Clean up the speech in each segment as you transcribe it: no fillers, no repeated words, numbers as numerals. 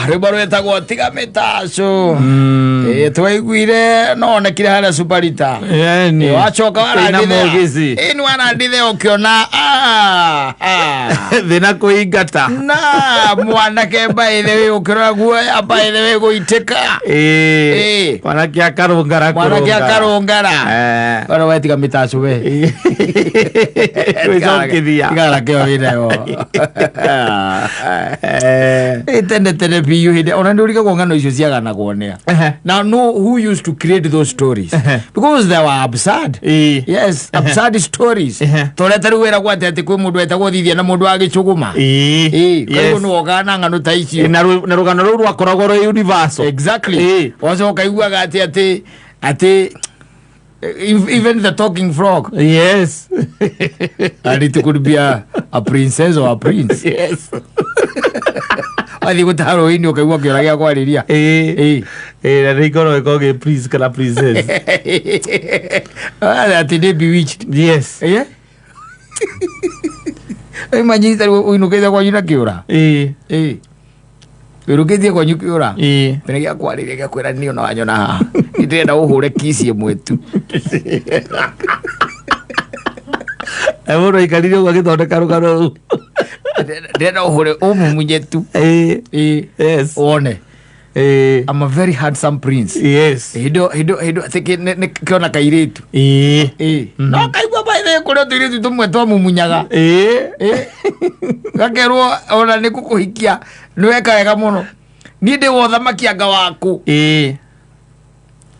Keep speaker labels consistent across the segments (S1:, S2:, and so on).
S1: Rwĩmbo rwĩtagwo tiga mĩtacũ. Ĩĩ, twaiguire no onekire harĩa Suparita.
S2: Yani.
S1: Wacoka
S2: Ĩna
S1: warandithea.
S2: mũgici.
S1: Ĩĩ, nĩ warandithea ũkĩona ah, ah.
S2: Thĩna kũingata.
S1: Na mwanake by the way ũkĩrora guoya by the way gũitĩka.
S2: Ĩĩ.
S1: Ĩĩ.
S2: Mwanake akarũngara
S1: Mwanake
S2: kũrũngara.
S1: akarũngara.
S2: Eh.
S1: Ora we tiga mĩtacũ we.
S2: Gwĩcokithia.
S1: Tigana kĩo wĩnayo.
S2: Eh.
S1: Ĩ, tene tene biũ hĩndĩ ona nĩ ũrigagwo ng'ano icio ciaganagwo nĩa.
S2: Ehe.
S1: Now know who used to create those stories
S2: Ehe.
S1: because they were absurd.
S2: Ĩĩ.
S1: Yes, absurd stories.
S2: Ehe.
S1: Torĩa ta rĩu wĩragwo atĩ atĩ kwĩ mũndũ wetagwo thithia na mũndũ wa gĩcũgũma.
S2: Ĩĩ.
S1: Ĩĩ, koguo
S2: Yes.
S1: nĩ wokaga na ng'ano ta icio.
S2: Ĩĩ, na rũgano rũu rwakoragwo rwĩ universal.
S1: Exactly.
S2: Ĩĩ.
S1: Wacoka ũkaiguaga atĩ atĩ atĩ even the talking frog
S2: Yes.
S1: and it could be a princess or a prince.
S2: Yes.
S1: Wathiĩ gũtaha rũĩ-inĩ ũkaigua kĩũra gĩa kwarĩria.
S2: Ĩĩ.
S1: Ĩĩ.
S2: Ĩĩ, na nĩ ikoragwo ĩkoragwo ĩ prince kana princess.
S1: Atĩ nĩ bewitched.
S2: Yes.
S1: Ĩĩ. Imagine rĩu ũinũkĩte kwanyu na kĩũra.
S2: Ĩĩ.
S1: Ĩĩ. Ũinũkĩtie kwanyu kĩũra.
S2: Ĩĩ.
S1: Mbere gĩa kwarĩria gĩa kwĩra niĩ ona wanyona haha. Nĩ ndĩrenda ũhũre kiss ĩmwe tu.
S2: Na mũndũ aikarire ũguo agĩthondeka rũgano rũu.
S1: Ndĩrenda ũhũre ũmumunye tu.
S2: Ĩĩ.
S1: Ĩĩ.
S2: Yes.
S1: Wone.
S2: Ĩĩ.
S1: I'm a very handsome prince.
S2: Yes.
S1: Hĩndĩ hĩndĩ hĩndĩ atĩ nĩ kĩona kairĩtu.
S2: Ĩĩ.
S1: Ĩĩ. No kaigua by the way kũrĩ tũirĩtu tũmwe twamumunyaga.
S2: Ĩĩ.
S1: Ĩĩ. Gakerwo ona nĩ ngũkũhikia nĩ weka wega mũno. Niĩ ndĩ wa ũthamaki anga waku.
S2: Ĩĩ.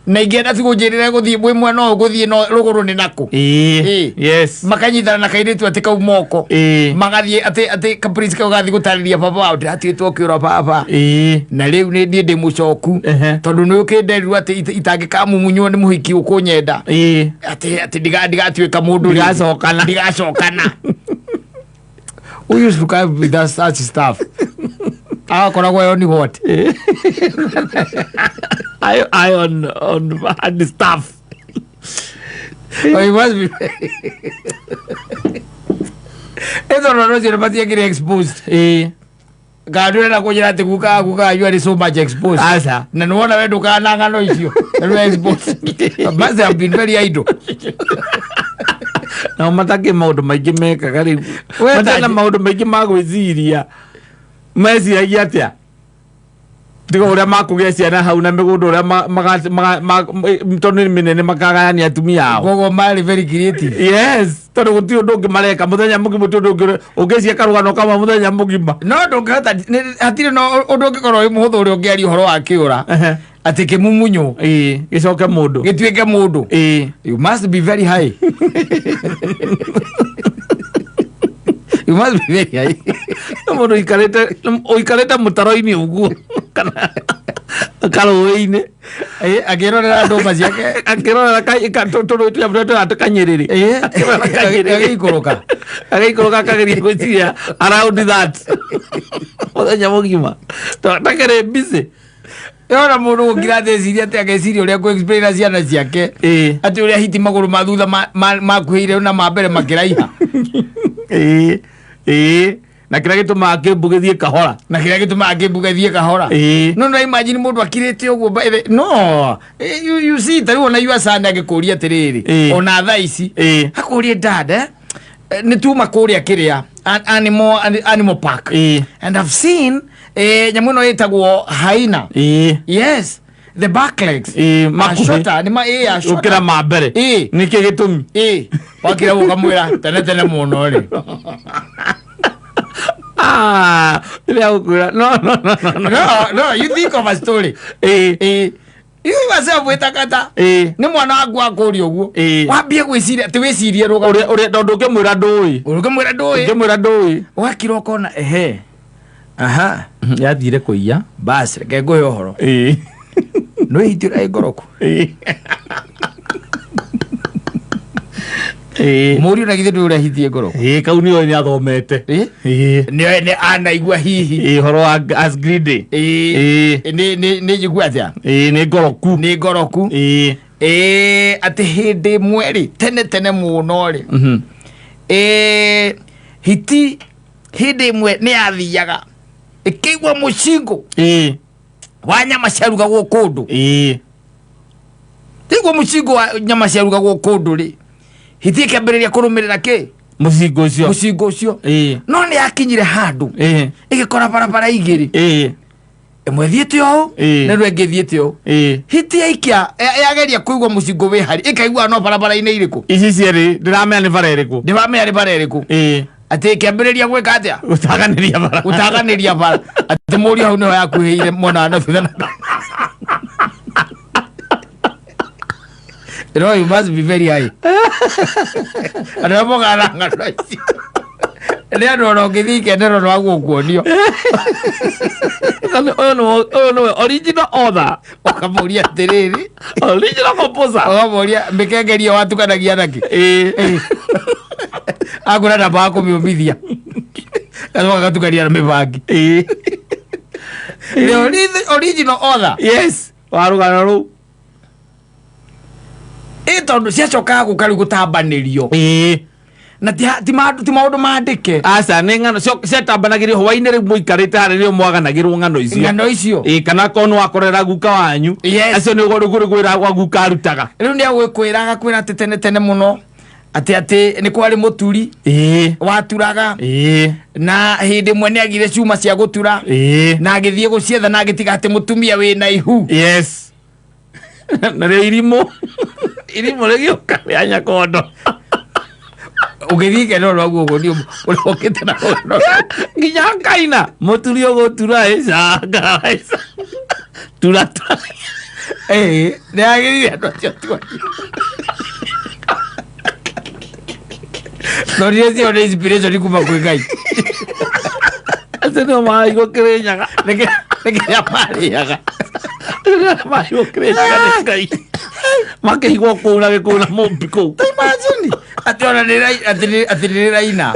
S1: Na ingĩenda tu gũnjĩrĩre gũthiĩ mwĩ mwena ũyũ gũthiĩ no rũgũrũ nĩ nakũ.
S2: Ĩĩ.
S1: Ĩĩ.
S2: Yes.
S1: Makanyitana na kairĩtu atĩ kau moko.
S2: Ĩĩ.
S1: Magathiĩ atĩ atĩ kaprince kau gathiĩ gũtarĩria baba wao ndĩratuĩtwo kĩũra baba.
S2: Ĩĩ.
S1: Na rĩu nĩ niĩ ndĩ mũcoku.
S2: Ehe.
S1: Tondũ nĩ ũkĩnderirwo atĩ itangĩkamumunywwo nĩ mũhiki ũkũnyenda.
S2: Ĩĩ.
S1: Atĩ atĩ ndigatuĩka mũndũ rĩngĩ.
S2: Ndigacokana.
S1: Ndigacokana. Who used to come with that such stuff? Agakoragwo yo ni what?
S2: I on hard stuff.
S1: Oh, he must be. Ĩtondũ andũ acio nĩ matiakĩrĩ exposed.
S2: Ĩĩ.
S1: Kana ndũrenda kũnjĩra atĩ guka guka you are so much exposed.
S2: Aca.
S1: Na nĩwona we ndũkaga na ng'ano icio. Na nĩwe exposed. Must have been very idle.
S2: Nao matakĩ maũndũ maingĩ mekaga rĩu.
S1: We
S2: Matarĩ na
S1: taji-
S2: maũndũ maingĩ ma gwĩciria. Meciragia atĩa? Tiga ũrĩa makũgĩa ciana hau na mĩgũnda ũrĩa tondũ nĩ mĩnene makagayania atumia ao.
S1: Koguo marĩ very creative.
S2: Yes, tondũ gũtirĩ ũndũ ũngĩ mareka mũthenya mũgima gũtirĩ ũndũ ũngĩ ũngĩcia karũgano kamwe mũthenya mũgima.
S1: No ndũngĩhota hatirĩ na ũndũ ũngĩkorwo wĩ mũhũthũ ũrĩa ũngĩaria ũhoro wa kĩũra.
S2: Ehe.
S1: Atĩ kĩmumunyo
S2: Ĩĩ, gĩcoke mũndũ.
S1: gĩtuĩke mũndũ.
S2: Ĩĩ.
S1: You must be very high. You must be very high.
S2: Nĩ mũndũ ũikarĩte mũtaro-inĩ ũguo kana karũĩ-inĩ
S1: Ĩĩ, akĩrorera ndũma ciake.
S2: akĩrorera tũrũĩ tũrĩa tũrĩa kanyĩrĩrĩ
S1: Ĩĩ,
S2: Akĩrorera kanyĩrĩrĩ.
S1: agĩikũrũka.
S2: Agĩikũrũka akageria gwĩciria around that mũthenya mũgima takĩrĩ busy.
S1: Yona mũndũ gũkira atĩ eciria atĩ ageciria ũrĩa kũ explain na ciana ciake.
S2: Ĩĩ.
S1: Atĩ ũrĩa hiti magũrũ ma thutha makuhĩire na ma mbere makĩraiha.
S2: Ĩĩ. Ĩĩ. Na kĩrĩa gĩtũmaga kĩmbu gĩthiĩ kahora.
S1: Na kĩrĩa gĩtũmaga kĩmbu gĩthiĩ kahora.
S2: Ĩĩ.
S1: No no imagine mũndũ akirĩte ũguo by the no you see ta rĩu ona your son agĩkũria atĩrĩrĩ
S2: Ĩĩ.
S1: ona thaa ici
S2: Ĩĩ.
S1: akũrie dad nĩ tuma kũrĩa kĩrĩa animal park.
S2: Ĩĩ.
S1: And I've seen nyamũ ĩno ĩtagwo hyena.
S2: Ĩĩ.
S1: Yes, the back legs.
S2: Ĩĩ,
S1: Are
S2: makuhĩ.
S1: shorter, nĩ ma ĩĩ are shorter.
S2: Gũkĩra ma mbere.
S1: Ĩĩ.
S2: Nĩkĩ gĩtũmi?
S1: Ĩĩ, wakira gũkamwĩra tene tene mũno rĩ.
S2: Ah, rĩrĩa gũkwĩra no no no no no.
S1: No, no, you think of a story.
S2: Ĩĩ.
S1: Ĩĩ. You yourself wĩtakata.
S2: Ĩĩ.
S1: Nĩ mwana waku akũria ũguo.
S2: Ĩĩ.
S1: Wambie gwĩciria, atĩ wĩcirie rũgano.
S2: Ũrĩa ũrĩa tondũ ũngĩmwĩra ndũĩ.
S1: Ũngĩmwĩra ndũĩ.
S2: Ũngĩmwĩra ndũĩ.
S1: Wakira ũkona ehe. Aha.
S2: Yathire kũiya.
S1: Bas, reke ngũhe ũhoro.
S2: Ĩĩ.
S1: Nĩ hiti ũrĩa ĩ ngoroku.
S2: Ĩĩ. Ĩĩ.
S1: Mũriũ na githĩ ndũĩ ũrĩa hiti ĩ ngoroku.
S2: Ĩĩ kau nĩoĩ nĩ athomete.
S1: Ĩĩ.
S2: Ĩĩ.
S1: Nĩ nĩ anaigua hihi.
S2: Ĩĩ ũhoro wa as greedy.
S1: Ĩĩ.
S2: Ĩĩ.
S1: Nĩ nĩ nĩ njigua atĩa?
S2: Ĩĩ nĩ ngoroku.
S1: Nĩ ngoroku.
S2: Ĩĩ.
S1: Ĩĩ atĩ hĩndĩ ĩmwe rĩ tene tene mũno rĩ. Ĩĩ hiti hĩndĩ ĩmwe nĩ yathiaga. Ĩkĩigua mũcingo
S2: Ĩĩ.
S1: wa nyama ciarugagwo kũndũ.
S2: Ĩĩ.
S1: Tigua mũcingo wa nyama ciarugagwo kũndũ rĩ, hiti ĩkĩambĩrĩria kũrũmĩrĩra kĩ?
S2: Mũcingo ũcio.
S1: Mũcingo ũcio.
S2: Ĩĩ.
S1: No nĩ yakinyire handũ
S2: Ĩĩ.
S1: ĩgĩkora barabara igĩrĩ,
S2: Ĩĩ.
S1: ĩmwe ĩthiĩte ũũ
S2: Ĩĩ.
S1: na ĩno ĩngĩ ĩthiĩte ũũ.
S2: Ĩĩ.
S1: Hiti yaikia yageria kũigua mũcingo wĩ harĩ, ĩkaigua no barabara-inĩ irĩkũ.
S2: Ici cierĩ ndĩramenya nĩ bara ĩrĩkũ.
S1: Ndĩramenya nĩ bara ĩrĩkũ.
S2: Ĩĩ.
S1: Atĩ ĩkĩambĩrĩria gwĩka atĩa?
S2: Gũtaganĩria bara.
S1: Gũtaganĩria bara. Atĩ mũriũ hau nĩho yakuhĩire mwena wa na thutha na. No, you must be very high. Andũ arĩa mokaga na ng'ano icio nĩ andũ ona ũngĩthiĩ ikenero no agũkuonio.
S2: Ũyũ nĩwe, ũyũ nĩwe original author.
S1: Ũkamũria atĩrĩrĩ,
S2: Original composer.
S1: ũkamũria mĩkengerio watukanagia nakĩ?
S2: Ĩĩ.
S1: Akwĩra namba wa kũmĩũmithia, gacoka gatukania na mĩbangi.
S2: Ĩĩ.
S1: The original author.
S2: Yes. Wa rũgano rũu.
S1: Ĩ tondũ ciacokaga gũka rĩu gũtambanĩrio.
S2: Ĩĩ.
S1: Na ti maũndũ mandĩke.
S2: Aca nĩ ng'ano ciatambanagĩrio hwainĩ rĩu mũikarĩte harĩa nĩo mwaganagĩrwo ng'ano icio.
S1: Ng'ano icio.
S2: Ĩĩ, kana korwo nĩ wakorera guka wanyu.
S1: Yes.
S2: Acio nĩ rĩu rĩu wa guka arutaga.
S1: Rĩu nĩ agwĩkwĩra, agakwĩra atĩ tene tene mũno atĩ nĩ kwarĩ mũturi
S2: Ĩĩ.
S1: waturaga.
S2: Ĩĩ.
S1: Na hĩndĩ ĩmwe nĩ agire cuma cia gũtura.
S2: Ĩĩ.
S1: Na agĩthiĩ gũcietha na agĩtiga atĩ mũtumia wĩna ihu.
S2: Yes. Na rĩo irimũ. Irimũ rĩgĩũka rĩa nyakondo.
S1: Ũgĩthiĩ ikenero rwaguo ũguo nĩ ũrĩa ũkĩte na rũgano.
S2: Nginya kaina mũturi ũgũtura ĩca ngara ĩca. Tura tura.
S1: Ĩĩ, nĩ yagĩrĩire andũ acio tuonie. Thorire cio nĩ inspiration kuma kwĩ Ngai.
S2: Acio nĩo maraigua Kĩrĩnyaga.
S1: Nĩ kĩrĩa marĩaga.
S2: Maraigua Kĩrĩnyaga nĩ Ngai. Makĩigwo kũu na gĩkũũ na mũmbi kũu.
S1: Imagine atĩ ona atĩ nĩ rĩraina.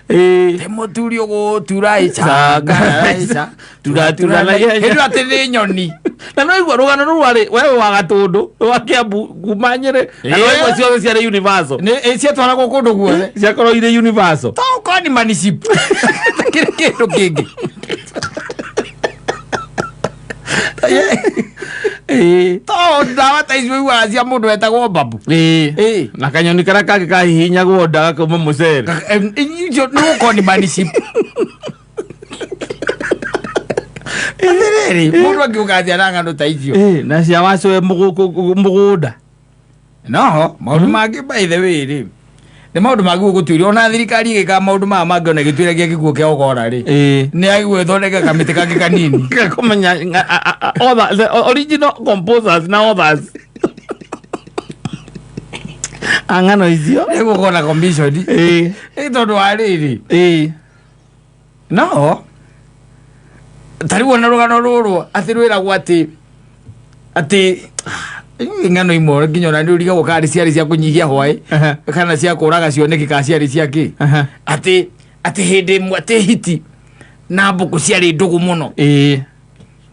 S2: Ĩĩ.
S1: Nĩ mũturi ũgũtura ĩca ngara ĩca.
S2: Tura tura na ihenya.
S1: Hĩndĩ ĩyo atĩ nĩ nyoni.
S2: Na no igua rũgano rũu rwarĩ wewe wa Gatũndũ wa Kiambu kuma Nyĩrĩ na no igua ciothe ciarĩ universal.
S1: Nĩ ciatwaragwo kũndũ guothe.
S2: Ciakorwo irĩ universal.
S1: To ũkorwo ni manicip. Kĩrĩ kĩndũ kĩngĩ.
S2: Ĩĩ.
S1: To ndawa ta icio iguaga cia mũndũ wetagwo babu.
S2: Ĩĩ.
S1: Ĩĩ.
S2: Na kanyoni karĩa kangĩ kahihinyagwo nda gakauma mũcere.
S1: Icio nĩ gũkorwo ni manicip. Atĩrĩrĩ, mũndũ angĩũka atĩa na ng'ano ta icio?
S2: Ĩĩ, na cia wacũe mũgũnda.
S1: Noho maũndũ mangĩ by the way rĩ, nĩ maũndũ mangĩ gũgũtuĩria ona thirikari ĩgĩkaga maũndũ maya mangĩ ona ĩgĩtuĩragia gĩkuũ kĩa ũgora rĩ,
S2: Ĩĩ.
S1: nĩ yagĩrĩirwo ĩthondeke kamĩtĩ kangĩ kanini.
S2: Kũmenya the original composers na authors. A ng'ano icio.
S1: Nĩ gũkorwo na commission.
S2: Ĩĩ.
S1: Ĩ tondũ wa rĩrĩ,
S2: Ĩĩ.
S1: no ta rĩu ona rũgano rũrũ atĩ rwĩragwo atĩ ng'ano imwe nginya ona nĩ ũrigagwo kana nĩ ciarĩ cia kũnyihia hwaĩ
S2: Aha.
S1: kana cia kũraga cioneki kana ciarĩ cia kĩ.
S2: Aha.
S1: Atĩ hĩndĩ ĩmwe atĩ hiti na mbũkũ ciarĩ ndũgũ mũno.
S2: Ĩĩ.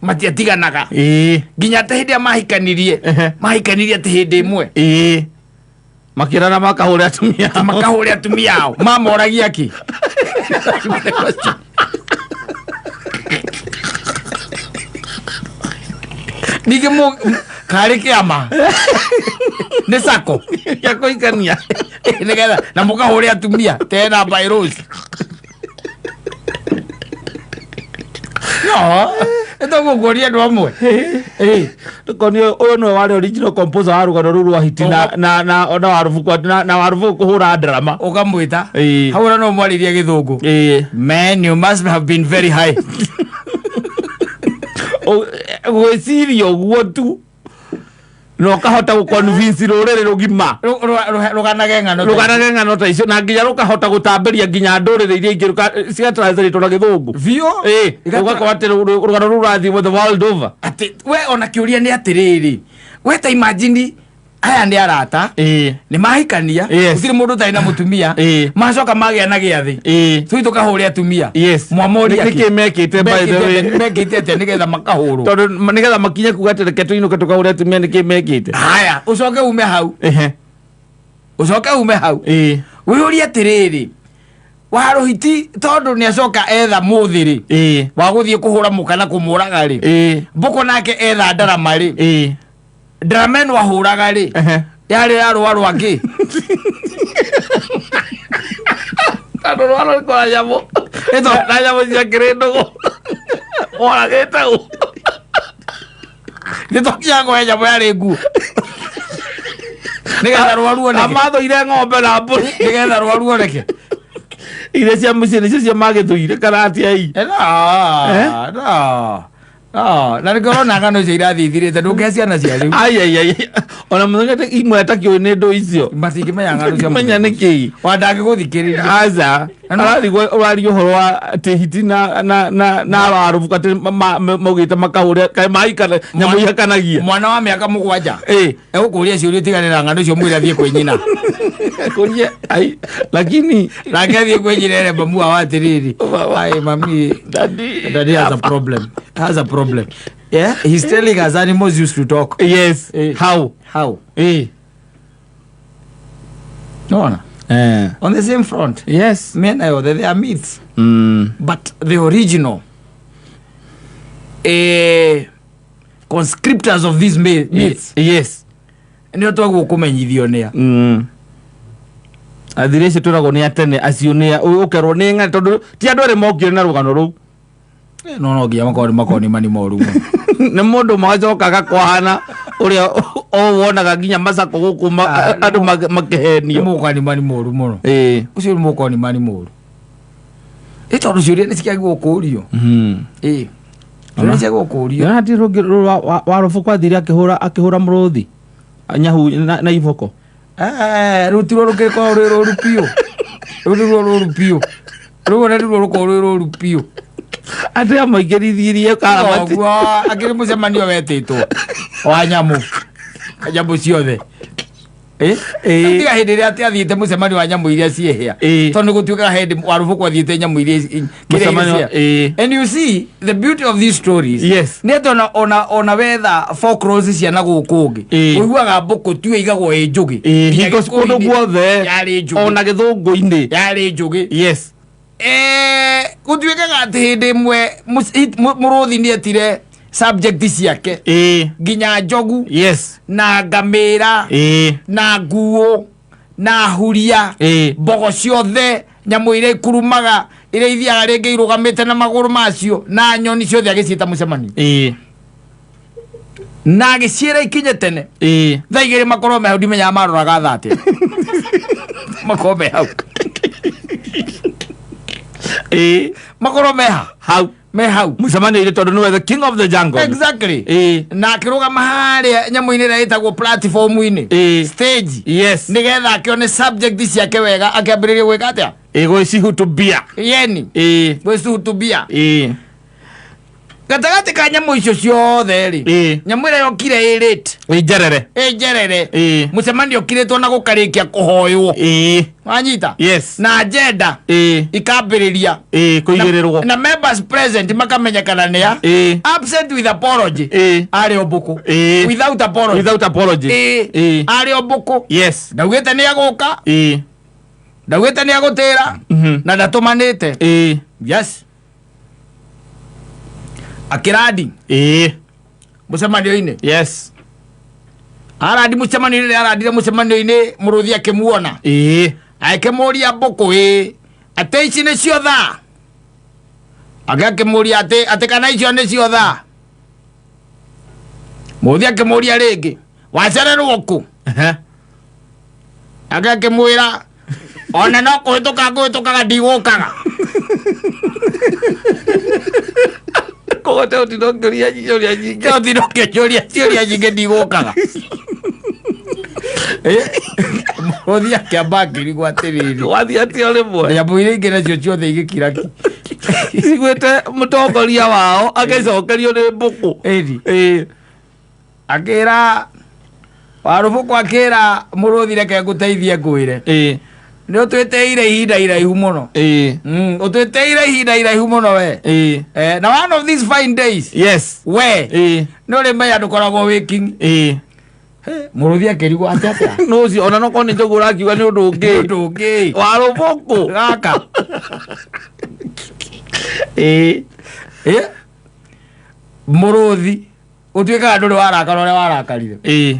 S1: Matiatiganaga.
S2: Ĩĩ.
S1: Nginya atĩ hĩndĩ ĩrĩa mahikanirie,
S2: Ehe.
S1: mahikanirie atĩ hĩndĩ ĩmwe.
S2: Ĩĩ. Makĩrana makahũre atumia ao.
S1: Makahũre atumia ao. Mamoragia kĩ? Ningĩ karĩ kĩama. Nĩ sako.
S2: Gĩa kũhikania.
S1: Nĩgetha na mũkahũre atumia tena by rules. No, ĩtagũkuonia andũ amwe. Ĩĩ.
S2: Ndũkoni ũyũ nĩwe warĩ original composer wa rũgano rũu rwa hiti na warũbũkũ na warũbũkũ kũhũra drama.
S1: Ũkamwĩta.
S2: Ĩĩ.
S1: Hau ona no mwarĩrie gĩthũngũ.
S2: Ĩĩ.
S1: Man, you must have been very high.
S2: Gwĩciria ũguo tu na ũkahota gũconvince rũrĩrĩ rũgima.
S1: Rũganage ng'ano ta
S2: Rũganage ng'ano ta icio na nginya rũkahota gũtambĩria nginya ndũrĩrĩ iria ingĩ cigatranslate na gĩthũngũ.
S1: Biũ.
S2: Ĩĩ, ũgakorwo atĩ rũgano rũu rũrathiĩ the world over.
S1: Atĩ we ona kĩũria nĩ atĩrĩrĩ, we ta imagine aya nĩ arata.
S2: Ĩĩ.
S1: Nĩ mahikania.
S2: Yes.
S1: Gũtirĩ mũndũ ũtarĩ na mũtumia.
S2: Ĩĩ.
S1: Macoka magĩa na gĩathĩ.
S2: Ĩĩ.
S1: Tũthiĩ tũkahũre atumia.
S2: Yes.
S1: Mwamoria
S2: Nĩ kĩ mekĩte by the way?
S1: Mekĩte atĩa nĩgetha makahũrwo?
S2: Tondũ nĩgetha makinye kuga atĩ reke tũinũke tũkahũre atumia nĩkĩ mekĩte?
S1: Haya, ũcoke ume hau.
S2: Ehe.
S1: Ũcoke ume hau.
S2: Ĩĩ.
S1: Wĩyũrie atĩrĩrĩ, Waruhiti tondũ nĩ acoka etha mũthĩ rĩ wa gũthiĩ kũhũra mũka na kũmũraga rĩ, mbũkũ nake etha ndarama rĩ, ndarama ĩno ahũraga rĩ yarĩ ya rũa rwangĩ.
S2: Tondũ rwa rũrĩkũ na nyamũ na nyamũ ciakĩrĩ ndũgũ woragĩte ũ?
S1: Nĩ twakinya kũhe nyamũ yarĩ nguo nĩgetha rũa ruoneke.
S2: Amathũire ng'ombe na mbũri.
S1: Nĩgetha rũa ruoneke.
S2: Iria cia mũciĩ nĩcio cio magĩthũire kana atia i?
S1: Eh, no, no, no. Na nĩkĩo ũrona ng'ano icio irathiĩ ithirĩte, ndũngĩhe ciana cia rĩu.
S2: Ai ai ai, ona mũthenya imwe atakĩũĩ nĩ ndũ icio.
S1: Matingĩmenya ng'ano cia
S2: menya nĩ kĩĩ.
S1: Wa ndangĩgũthikĩrĩria.
S2: Aca, ararigwo ũraria ũhoro wa atĩ hiti na warũbu atĩ maugĩte makahũre kaĩ maikana nyamũ ihakanagia.
S1: Mwana wa mĩaka 7 egũkũria ciũria tigane na ng'ano icio, mwĩre athiĩ kwĩ nyina.
S2: Kũria ai lakini
S1: Nake athiĩ kwĩ nyina ere mamu wao atĩrĩrĩ, ai mami,
S2: daddy,
S1: daddy has a problem, has a problem. Yeah, he's telling us animals used to talk.
S2: Yes. How?
S1: How? Nona on the same front, mĩena yothe they are myths, but the original conscriptors of these myths nĩo twagwo kũmenyithio nĩa.
S2: Athiri acio twĩragwo nĩ atene acio nĩ ũkerwo nĩ ng'ani tondũ ti andũ arĩa mokire na rũgano rũu.
S1: No nginya makorwo nĩ makorwo nĩ mani moru mũno.
S2: Nĩ mũndũ magacoka gakũhana ũrĩa o wonaga nginya macako gũkũ andũ
S1: Nĩ
S2: makĩhenio.
S1: Mũkorwo nĩ mani moru mũno. Ũcio nĩ mũkorwo nĩ mani moru ĩ tondũ ciũria nĩ ciagĩrĩirwo kũũrio. Ĩ, ciũria nĩ ciagĩrĩirwo kũũrio.
S2: Yona ti rũngĩ wa rũbũkũ athire akĩhũra mũrũthi nyahu na iboko.
S1: Eh, rũu ti ruo rũngĩkorwo rwĩ rũru biũ, rũu nĩruo rũru biũ, rũu ona nĩruo rũkorwo rwĩ rũru biũ.
S2: Atĩ amaingĩrithirie karamati.
S1: Ũguo akĩrĩ mũcemanio wetĩtwo wa nyamũ ciothe. Tiga hĩndĩ ĩrĩa atĩ athiĩte mũcemanio wa nyamũ iria ciĩhĩa, tondũ nĩ gũtuĩkaga hĩndĩ warũbũkũ athiĩte nyamũ iria kĩrĩa
S2: Mũcemanio,
S1: And you see the beauty of these stories nĩ atĩ ona wetha folklores cia na gũkũ ũngĩ, ũiguaga mbũkũ tiyo igagwo ĩ njũgĩ. Nginya
S2: Hingo kũndũ
S1: Gĩkũyũ-inĩ
S2: guothe
S1: yarĩ njũgĩ.
S2: Ona gĩthũngũ-inĩ.
S1: Yarĩ njũgĩ. Gũtuĩkaga atĩ hĩndĩ ĩmwe mũrũthi nĩ etire subject ciake, nginya njogu na ngamĩra na nguo na huria, mbogo ciothe, nyamũ iria ikurumaga, iria ithiaga rĩngĩ irũgamĩte na magũrũ macio, na nyoni ciothe, agĩciĩta mũcemanio na agĩciĩra ikinye tene thaa 2 makorwo me hau. Ndimenyaga maroraga thaa atĩa makorwo me hau. Makorwo me ha?
S2: Hau.
S1: Me hau.
S2: Mũcemanio-inĩ tondũ nĩwe the king of the jungle.
S1: Exactly. Na akĩrũgama harĩa nyamũ-inĩ ĩrĩa ĩtagwo platform-inĩ, stage, nĩgetha akĩone subject ciake wega akĩambĩrĩria gwĩka atĩa?
S2: Ĩgwĩcihutubia.
S1: Yeni gwĩcihutubia. Gatagatĩ ka nyamũ icio ciothe rĩ, nyamũ ĩrĩa yokire ĩ late,
S2: Ĩ njerere.
S1: Ĩ njerere, mũcemanio ũkirĩtwo na gũkarĩkia kũhoywo, wanyita?
S2: Yes.
S1: Na agenda ikambĩrĩria
S2: Kũigĩrĩrwo.
S1: Na members present makamenyekana nĩa, absent with apology arĩ o mbũkũ. Without apology.
S2: Without apology.
S1: Arĩ o mbũkũ. Ndaugĩte nĩ agũka, ndaugĩte nĩ agũtĩra na ndatũmanĩte. Yes, akĩrandi mũcemanio-inĩ. Arandi mũcemanio-inĩ, rĩrĩa arandire mũcemanio-inĩ, mũrũthi akĩmuona, akĩmũria, mbũkũ ĩ atĩ ici nĩcio thaa? Ake akĩmũria atĩ kana icio nĩcio thaa? Mũrũthi akĩmũria rĩngĩ, wacererwo kũ? Ake akĩmwĩra, ona no kũhĩtũka ngũhĩtũkaga, ndigũkaga.
S2: Koguo ũtinda ũkĩũria ciũria nyingĩ.
S1: Ũtinda ũkĩnjũria ciũria nyingĩ, ndigũkaga. Mũrũthi akĩamba akĩrigwo atĩrĩrĩ,
S2: Wathiĩ atĩa rĩmwe?
S1: Nyamũ iria ingĩ nacio ciothe igĩkira ki.
S2: Ciguĩte mũtongoria wao agĩcokerio nĩ mbũkũ.
S1: Ĩni. Akĩra warũbũkũ, akĩra mũrũthi, reke ngũteithie ngwĩre, nĩ ũtwĩtĩire ihinda iraihu mũno. Ũtwĩtĩire ihinda iraihu mũno we. Na one of these fine days, we nĩ ũrĩmenya ndũkoragwo wĩ king. Mũrũthi akĩrigwo atĩ atĩa.
S2: No ũcio ona nokorwo nĩ njogu ũrakiuga nĩ ũndũ ũngĩ.
S1: Ũndũ ũngĩ.
S2: Wa rũbũkũ.
S1: Gaka.
S2: Ĩĩ.
S1: Eh? Mũrũthi ũtuĩkaga ndũrĩ warakara ũrĩa warakarire.
S2: Ĩĩ.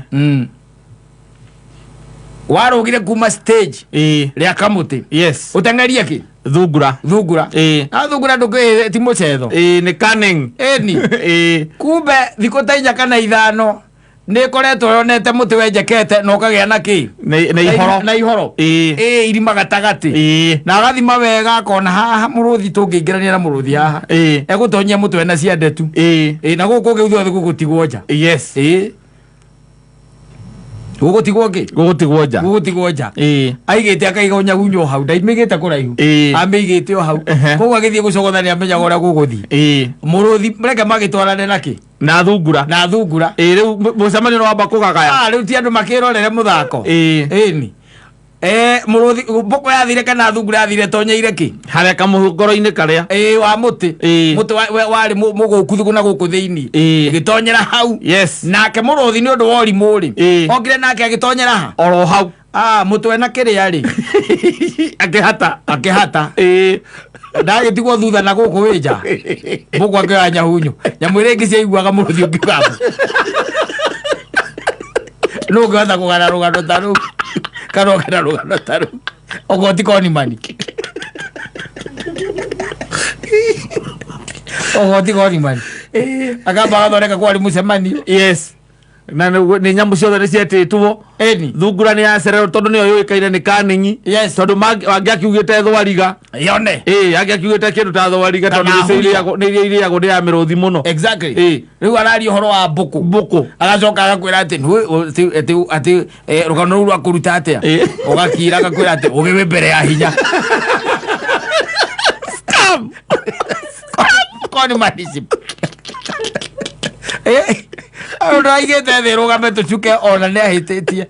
S1: Warũgire kuma stage
S2: Ĩĩ.
S1: rĩa kamũtĩ.
S2: Yes.
S1: Ũteng'erie kĩ?
S2: Thungura.
S1: Thungura.
S2: Ĩĩ.
S1: Na thungura ndũkĩ ti mũcetho.
S2: Ĩĩ nĩ cunning.
S1: Ĩni.
S2: Ĩĩ.
S1: Kumbe thikũ ta 4 kana 5 nĩ ĩkoretwo yonete mũtĩ wenjekete na ũkagĩa na kĩ?
S2: Na ihoro.
S1: Na ihoro.
S2: Ĩĩ.
S1: Ĩĩ irima gatagatĩ.
S2: Ĩĩ.
S1: Na agathima wega akona haha mũrũthi tũngĩingĩrania na mũrũthi haha.
S2: Ĩĩ.
S1: Egũtonyia mũtwe na ciande tu.
S2: Ĩĩ.
S1: Ĩĩ na gũkũ ũngĩ ithuothe gũgũtigwo nja.
S2: Yes.
S1: Ĩĩ. Gũgũtigwo kĩ?
S2: Gũgũtigwo nja.
S1: Gũgũtigwo nja.
S2: Ĩĩ.
S1: Aigĩte akaiga ũnyagunyo hau ndaimĩgĩte kũraihu.
S2: Ĩĩ.
S1: Amĩigĩte o hau.
S2: Ehe.
S1: Koguo agĩthiĩ gũcogotha nĩ amenyaga ũrĩa gũgũthiĩ.
S2: Ĩĩ.
S1: Mũrũthi reke magĩtwarane na kĩ?
S2: Na thungura.
S1: Na thungura.
S2: Ĩĩ rĩu mũcemanio nĩ wamba kũgagaya.
S1: Ah, rĩu ti andũ makĩrorere mũthako.
S2: Ĩĩ.
S1: Ĩni. Mũrũthi mbũkũ yathire kana thungura yathire tonyeire kĩ?
S2: Harĩa kamũhungoro-inĩ karĩa.
S1: Ĩĩ wa mũtĩ.
S2: Ĩĩ.
S1: Mũtĩ warĩ mũgũku na gũkũ thĩinĩ.
S2: Ĩĩ.
S1: Ĩgĩtonyera hau.
S2: Yes.
S1: Nake mũrũthi nĩ ũndũ wa ũrimũ rĩ.
S2: Ĩĩ.
S1: Okire nake agĩtonyera ha?
S2: Oro hau.
S1: Ah, mũtwe na kĩrĩa rĩ.
S2: Akĩhata.
S1: Akĩhata.
S2: Ĩĩ.
S1: Ndagĩtigwo thutha na gũkũ wĩnja. Mbũkũ akĩoya nyahunyu. Nyamũ ĩrĩa ingĩ ciaiguaga mũrũthi ũngiuga mbu. Nũ ũngĩhota kũgana rũgano ta rũu? Kana ũgana rũgano ta rũu? Okorwo ti konimani. Okorwo ti konimani. Akamba agathondeka kwarĩ mũcemanio.
S2: Yes. Na nĩ nyamũ ciothe nĩ cietĩtwo.
S1: Ĩni.
S2: Thungura nĩ yacererwo tondũ nĩyo yũĩkaine nĩ kaningi.
S1: Yes.
S2: Tondũ angĩakiugĩte thwariga.
S1: Yone.
S2: Ĩĩ angĩakiugĩte kĩndũ ta thwariga tondũ
S1: Kana
S2: nĩcio
S1: huria.
S2: irĩagwo nĩ iria irĩagwo nĩ ya mĩrũthi mũno.
S1: Exactly.
S2: Ĩĩ.
S1: Rĩu araria ũhoro wa mbũkũ.
S2: Mbũkũ.
S1: Agacoka agakwĩra atĩ atĩ atĩ rũgano rũu rwa kũruta atĩa?
S2: Ĩĩ.
S1: Ũgakira agakwĩra atĩ ũgĩ wĩ mbere ya hinya.
S2: Scam.
S1: Conmanship. Ũndũ aigĩte thĩ rũgame tũcuke ona nĩ ahĩtĩtie.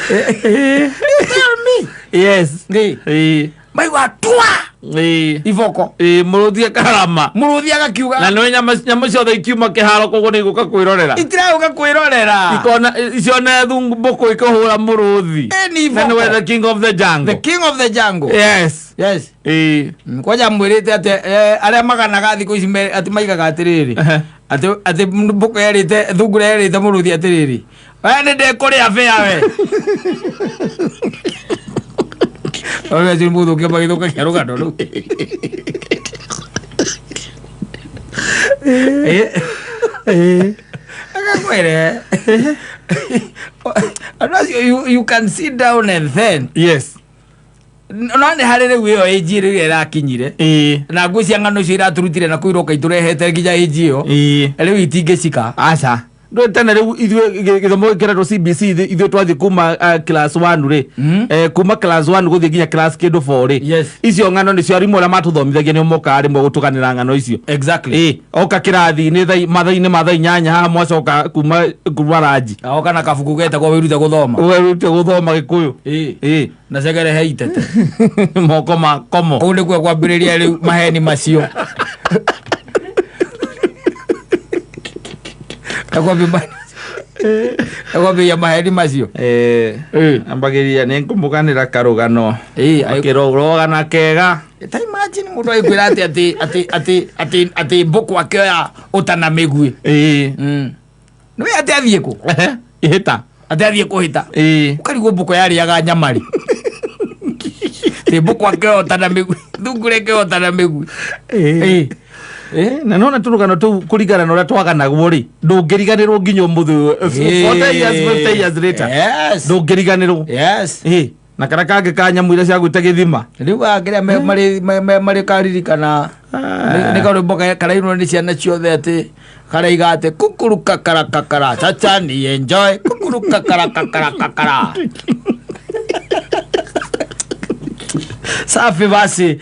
S1: Tell me.
S2: Yes.
S1: Ĩĩ.
S2: Ĩĩ.
S1: Maigua twa
S2: Ĩĩ.
S1: iboko.
S2: Ĩĩ mũrũthi akarama.
S1: Mũrũthi agakiuga.
S2: Na nĩ nyamũ ciothe ikiuma kĩharo koguo nĩ igũka kwĩrorera.
S1: Itirauga kwĩrorera.
S2: Ikona cione mbũkũ ikĩhũra mũrũthi.
S1: Ĩni
S2: Na nĩwe
S1: iboko.
S2: the king of the jungle.
S1: The king of the jungle.
S2: Yes.
S1: Yes.
S2: Ĩĩ.
S1: Kwanja mwĩrĩte atĩ arĩa maganaga thikũ ici atĩ maigaga atĩrĩrĩ.
S2: Ehe.
S1: Atĩ atĩ mbũkũ yerĩte thungura yerĩte mũrũthi atĩrĩrĩ. We nĩ ndĩkũrĩa bĩa we. Ũrĩa acio mũthũkia magĩthũkagia rũgano rũu. Agakwĩre. Andũ acio you can sit down and then.
S2: Yes.
S1: No nĩ harĩ rĩu ĩyo ĩnji rĩrĩa ĩrakinyire.
S2: Ĩĩ.
S1: Na nguo cia ng'ano icio iraturutire na kũu iroka itũrehete nginya ĩnji ĩyo.
S2: Ĩĩ.
S1: Rĩu itingĩcika.
S2: Aca. Ndũĩ tene rĩu ithuĩ gĩthomo gĩkĩretwo CBC ithuĩ twathiĩ kuma class 1 rĩ. Kuma class 1 gũthiĩ nginya class kĩndũ 4 rĩ.
S1: Yes.
S2: Icio ng'ano nĩcio arimũ arĩa matũthomithagia nĩo mokaga rĩmwe gũtũganĩra ng'ano icio.
S1: Exactly.
S2: Ĩĩ, oka kĩrathi-inĩ mathaa-inĩ ma thaa 8 haha mwacoka kuma ranji.
S1: Oka na kabuku getagwo wĩrute gũthoma.
S2: Wĩrute gũthoma Gĩkũyũ.
S1: Ĩĩ.
S2: Ĩĩ.
S1: Na cegere he itete.
S2: Moko ma komo.
S1: Kũu nĩkuo kwambĩrĩria rĩu maheni macio. Ekwambĩrĩria maheni macio.
S2: Ambagĩrĩria nĩ ngũmũganĩra karũgano.
S1: Ĩĩ,
S2: Akĩrũgana kega.
S1: Ta imagine mũndũ agĩkwĩra atĩ atĩ atĩ atĩ atĩ atĩ mbũkũ akĩoya ũta na mĩguĩ.
S2: Ĩĩ.
S1: Nĩwe atĩ athiĩ kũ?
S2: Ihĩta.
S1: Atĩ athiĩ kũhĩta.
S2: Ĩĩ.
S1: Ũkarigwo mbũkũ yarĩaga nyama rĩ. Atĩ mbũkũ akĩoya ũta na mĩguĩ. Thungura ĩkĩoya ũta na mĩguĩ.
S2: Ĩĩ. Na nona tũrũgano tũu kũringana na ũrĩa twaganagwo rĩ, ndũngĩriganĩrwo nginya ũmũthĩ ũyũ. 40 years, 50 years later.
S1: Yes.
S2: Ndũngĩriganĩrwo.
S1: Yes.
S2: Ĩĩ. Na karĩa kangĩ ka nyamũ iria cia gwĩta gĩthima.
S1: Rĩu akĩrĩa marĩ karirikana nĩ karwĩmbo karainwo nĩ ciana ciothe atĩ karaiga atĩ kukuru kakara kakara chacha ni enjoy kukuru kakara kakara kakara. Safi basi.